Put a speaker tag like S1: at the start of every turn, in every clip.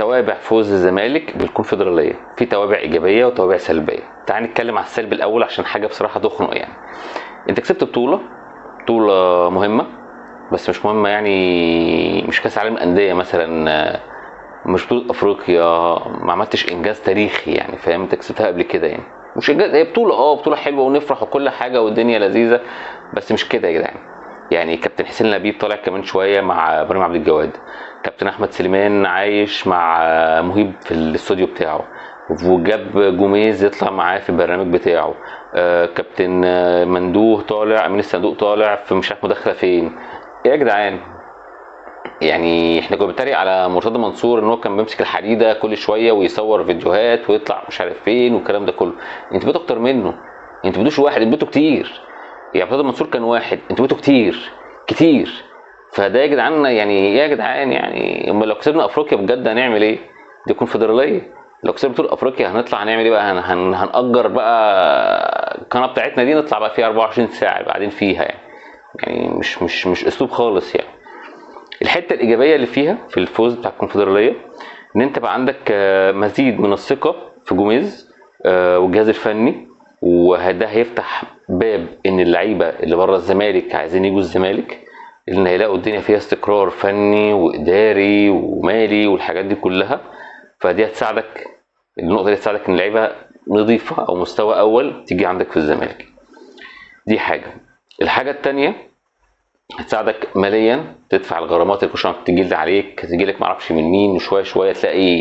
S1: توابع فوز الزمالك بالكونفدراليه، في توابع ايجابية وتوابع سلبية. تعال نتكلم على السلبي الاول عشان حاجة بصراحة تخنق. يعني انت كسبت بطوله مهمة، بس مش مهمة يعني، مش كاس عالم الاندية مثلا، مش بطوله افريقيا، ما عملتش انجاز تاريخي يعني، فاهم؟ انت كسبتها قبل كده يعني، مش انجاز، هي بطوله، بطوله حلوة ونفرح وكل حاجة والدنيا لذيذة، بس مش كده يا جدعان. يعني كابتن حسين لبيب طالع كمان شوية مع ابراهيم عبد الجواد، كابتن احمد سليمان عايش مع مهيب في الاستوديو بتاعه، وجاب جوميز يطلع معاه في البرنامج بتاعه، كابتن مندوه طالع، امين الصندوق طالع في مش عارف مداخله فين. ايه يا جدعان؟ يعني احنا كنا بنتريق على مرتضى منصور ان هو كان بيمسك الحديدة كل شوية ويصور فيديوهات ويطلع مش عارف فين والكلام ده كله. انتوا بقيتوا اكتر منه، انتوا بقيتوش واحد، انتوا بقيتوا كتير. يعني مرتضى منصور كان واحد، انتوا بقيتوا كتير كتير. فده يا جدعان يعني ايه يا جدعان؟ يعني امال لو كسبنا افريقيا بجد هنعمل ايه؟ دي كونفدراليه، لو كسبنا بطوله افريقيا هنطلع هنعمل ايه بقى؟ هنأجر بقى القناة بتاعتنا دي، نطلع بقى فيها 24 ساعة بعدين فيها يعني. يعني مش مش مش اسلوب خالص يعني. الحتة الايجابية اللي فيها في الفوز بتاع الكونفدراليه ان انت بقى عندك مزيد من الثقة في جوميز والجهاز الفني، وده هيفتح باب ان اللعيبة اللي بره الزمالك عايزين يجوا الزمالك، ان هيلاقوا الدنيا فيها استقرار فني واداري ومالي والحاجات دي كلها. فدي هتساعدك، النقطة دي هتساعدك ان اللعيبة نظيفة او مستوى اول تيجي عندك في الزمالك. دي حاجة. الحاجة الثانية هتساعدك ماليا، تدفع الغرامات اللي كل شوية تجي عليك، تجي لك معرفش من مين، وشوية شوية تلاقي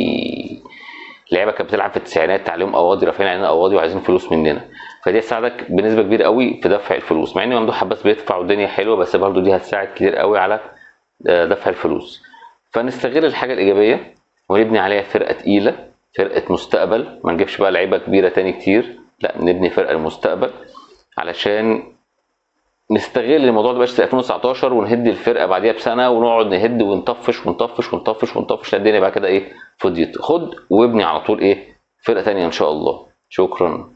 S1: لعيبة كانت بتلعب في التسعينات عليهم قواضي، رافعين علينا قواضي وعايزين فلوس مننا. فدي هتساعدك بنسبة كبيرة قوي في دفع الفلوس، مع ان ممدوح عباس بيدفع والدنيا حلوة، بس برضو دي هتساعد كتير قوي على دفع الفلوس. فنستغل الحاجة الايجابية ونبني عليها فرقه تقيلة، فرقه مستقبل، ما نجيبش بقى لعيبة كبيرة تاني كتير، لا نبني فرقه المستقبل علشان نستغل الموضوع ده بقاش 2019 ونهد الفرقة بعديها بسنة ونقعد نهد ونطفش ونطفش ونطفش ونطفش، لا الدنيا بعد كده ايه فضيت. خد وابني على طول ايه فرقه تانية ان شاء الله. شكرا.